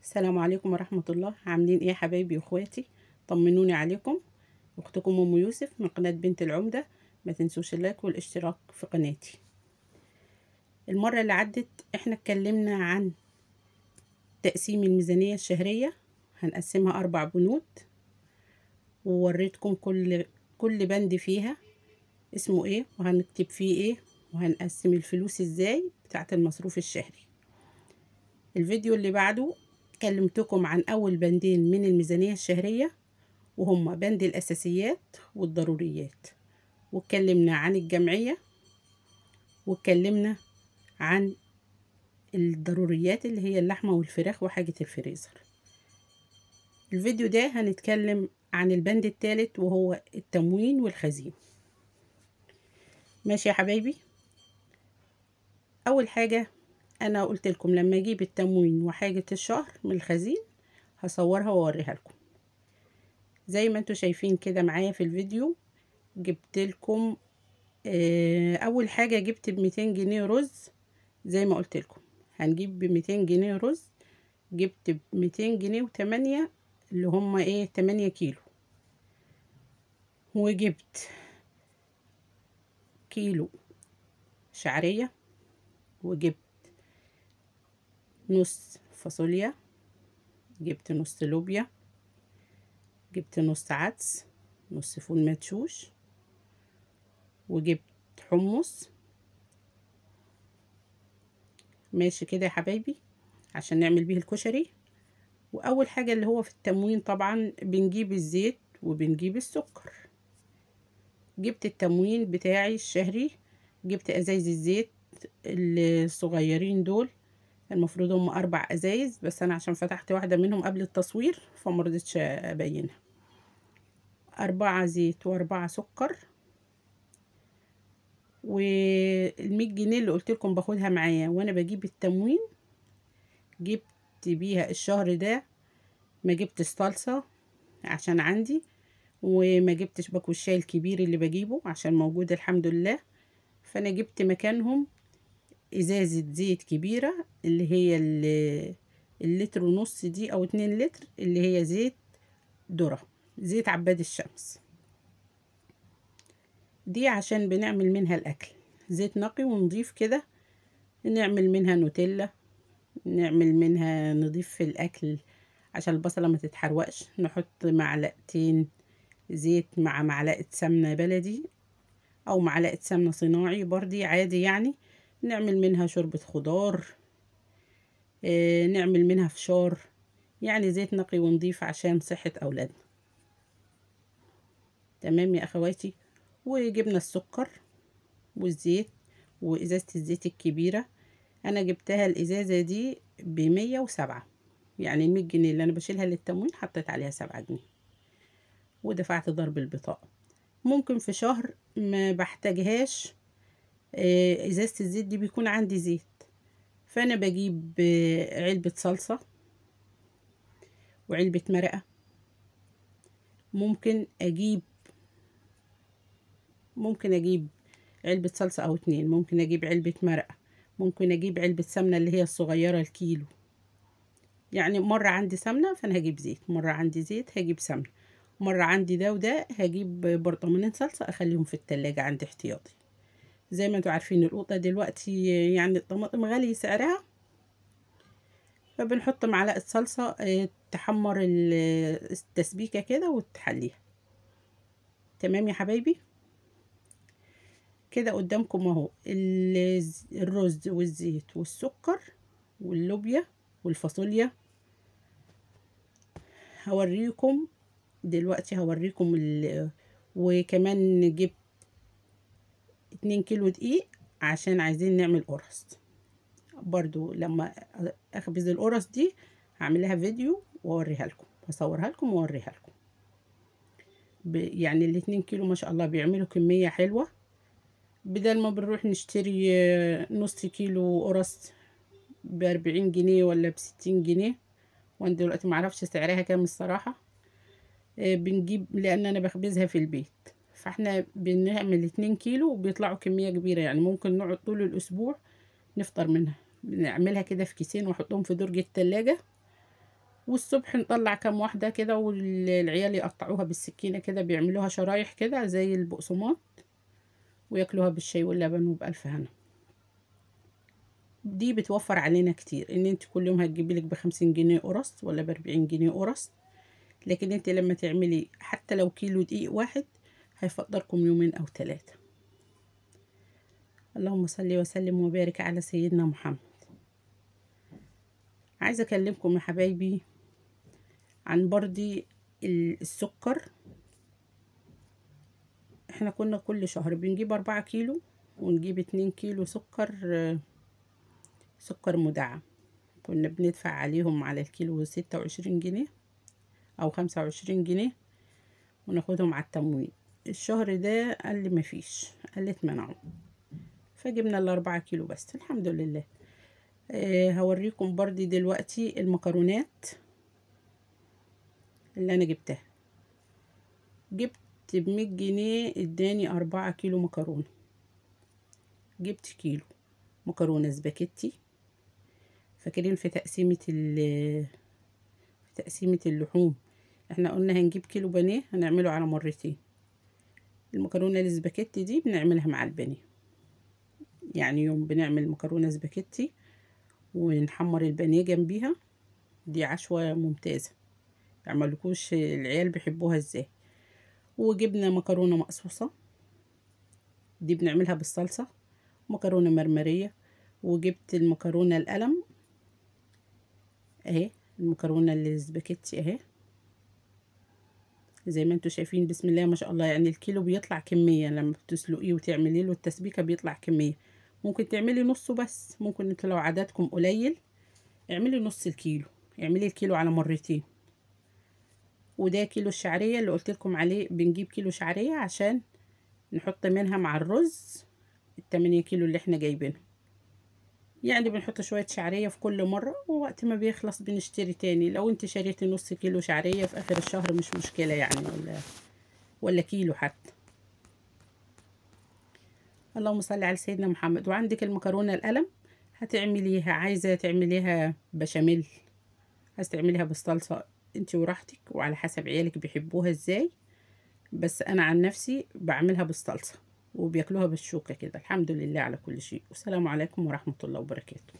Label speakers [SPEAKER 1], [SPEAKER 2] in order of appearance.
[SPEAKER 1] السلام عليكم ورحمة الله. عاملين ايه يا حبايبي واخواتي؟ طمنوني عليكم. اختكم ام يوسف من قناة بنت العمدة. ما تنسوش ال like والاشتراك في قناتي. المرة اللي عدت احنا اتكلمنا عن تقسيم الميزانية الشهرية، هنقسمها 4 بنود، ووريتكم كل بند فيها اسمه ايه وهنكتب فيه ايه وهنقسم الفلوس ازاي بتاعت المصروف الشهري. الفيديو اللي بعده كلمتكم عن اول بندين من الميزانية الشهرية، وهما بند الاساسيات والضروريات، واتكلمنا عن الجمعية، واتكلمنا عن الضروريات اللي هي اللحمة والفراخ وحاجة الفريزر. الفيديو ده هنتكلم عن البند الثالث وهو التموين والخزين. ماشي يا حبايبي. اول حاجة انا قلت لكم لما اجيب التموين وحاجة الشهر من الخزين هصورها واوريها لكم. زي ما انتوا شايفين كده معايا في الفيديو، جبت لكم اول حاجة جبت ب200 جنيه رز. زي ما قلت لكم هنجيب ب200 جنيه رز، جبت ب200 جنيه و8 اللي هما ايه 8 كيلو، وجبت كيلو شعرية، وجبت نص فاصوليا، جبت نص لوبيا، جبت نص عدس، نص فول مدشوش، وجبت حمص. ماشي كده يا حبايبي عشان نعمل بيه الكشري. واول حاجة اللي هو في التموين طبعا بنجيب الزيت وبنجيب السكر. جبت التموين بتاعي الشهري، جبت ازايز الزيت الصغيرين دول، المفروض هم 4 ازايز، بس انا عشان فتحت واحدة منهم قبل التصوير فمرضتش ابينها. 4 زيت و4 سكر، وال100 جنيه اللي قلت لكم باخدها معايا وانا بجيب التموين جبت بيها الشهر ده. ما جبتش صلصه عشان عندي، وما جبتش باكو الشاي الكبير اللي بجيبه عشان موجود الحمد لله، فانا جبت مكانهم ازازة زيت كبيرة اللي هي اللتر ونص دي او 2 لتر، اللي هي زيت ذره، زيت عباد الشمس دي، عشان بنعمل منها الاكل. زيت نقي ونضيف كده، نعمل منها نوتيلا، نعمل منها نضيف في الاكل عشان البصله ما تتحرقش. نحط معلقتين زيت مع معلقه سمنه بلدي او معلقه سمنه صناعي بردي عادي يعني، نعمل منها شوربة خضار، نعمل منها فشار، يعني زيت نقي ونضيف عشان صحة اولادنا. تمام يا اخواتي. وجبنا السكر والزيت وازازه الزيت الكبيرة، انا جبتها الازازه دي ب107، يعني 100 جنيه اللي انا بشيلها للتموين حطيت عليها 7 جنيه، ودفعت ضرب البطاقة. ممكن في شهر ما بحتاجهاش ازازة الزيت دي، بيكون عندي زيت، فانا بجيب علبة صلصه وعلبة مرقه، ممكن اجيب علبة صلصه او 2، ممكن اجيب علبة مرقه، ممكن اجيب علبة سمنه اللي هي الصغيرة الكيلو. يعني مرة عندي سمنه فانا هجيب زيت، مرة عندي زيت هجيب سمنه، مرة عندي ده وده هجيب برطمانين صلصه اخليهم في التلاجة عندي احتياطي. زي ما انتوا عارفين القوطه دلوقتي يعني الطماطم غالي سعرها، فبنحط معلقه صلصه تحمر التسبيكه كده وتحليها. تمام يا حبايبي. كده قدامكم اهو الرز والزيت والسكر واللوبيا والفاصوليا. هوريكم دلوقتي، هوريكم وكمان جبت 2 كيلو دقيق عشان عايزين نعمل قرص برضو. لما اخبز القرص دي هعملها فيديو واوريها لكم، واصورها لكم واوريها لكم. يعني ال2 كيلو ما شاء الله بيعملوا كمية حلوة، بدل ما بنروح نشتري نص كيلو قرص ب40 جنيه ولا ب60 جنيه، وانا دلوقتي معرفش سعرها كام الصراحة. بنجيب، لان انا بخبزها في البيت، فاحنا بنعمل 2 كيلو وبيطلعوا كمية كبيرة، يعني ممكن نقعد طول الاسبوع نفطر منها. بنعملها كده في كيسين واحطهم في درج التلاجة، والصبح نطلع كام واحدة كده، والعيال يقطعوها بالسكينة كده، بيعملوها شرايح كده زي البقسماط، وياكلوها بالشاي واللبن وبألف هنا. دي بتوفر علينا كتير، ان انت كل يوم هتجيبي لك ب50 جنيه قرص ولا ب40 جنيه قرص، لكن انت لما تعملي حتى لو كيلو دقيق واحد هيفضلكم يومين او 3. اللهم صل وسلم وبارك على سيدنا محمد. عايزه اكلمكم يا حبايبي عن بردي السكر. احنا كنا كل شهر بنجيب 4 كيلو ونجيب 2 كيلو سكر، سكر مدعم، كنا بندفع عليهم على الكيلو 26 جنيه او 25 جنيه وناخدهم على التموين. الشهر ده قال لي مفيش، قال لي اتمنعوا، فجبنا 4 كيلو بس، الحمد لله. هوريكم بردي دلوقتي المكرونات اللي انا جبتها. جبت ب100 جنيه اداني 4 كيلو مكرونة. جبت كيلو مكرونة سباكيتي، فاكرين في تقسيمة اللحوم احنا قلنا هنجيب كيلو بانيه هنعمله على مرتين. المكرونة السباكيتي دي بنعملها مع البانيه، يعني يوم بنعمل مكرونة سباكيتي ونحمر البانيه جنبيها، دي عشوة ممتازة، يعملكوش العيال بيحبوها ازاي. وجبنا مكرونة مقصوصة، دي بنعملها بالصلصة، مكرونة مرمرية. وجبت المكرونة القلم اهي، المكرونة السباكيتي اهي زي ما انتوا شايفين، بسم الله ما شاء الله. يعني الكيلو بيطلع كمية، لما بتسلقيه وتعملي له التسبيكة بيطلع كمية. ممكن تعملي نصه بس، ممكن انتوا لو عددكم قليل اعملي نص الكيلو، اعملي الكيلو على مرتين. وده كيلو الشعرية اللي قلت لكم عليه، بنجيب كيلو شعرية عشان نحط منها مع الرز 8 كيلو اللي احنا جايبينه. يعني بنحط شوية شعرية في كل مرة، ووقت ما بيخلص بنشتري تاني. لو انت شريتي نص كيلو شعرية في اخر الشهر مش مشكلة يعني، ولا كيلو حتى. اللهم صل على سيدنا محمد. وعندك المكرونة القلم هتعمليها، عايزة تعمليها بشاميل، عايزة تعمليها بالصلصة، انت وراحتك وعلى حسب عيالك بيحبوها ازاي. بس انا عن نفسي بعملها بالصلصة وبياكلوها بالشوكة كده. الحمد لله على كل شيء، والسلام عليكم ورحمة الله وبركاته.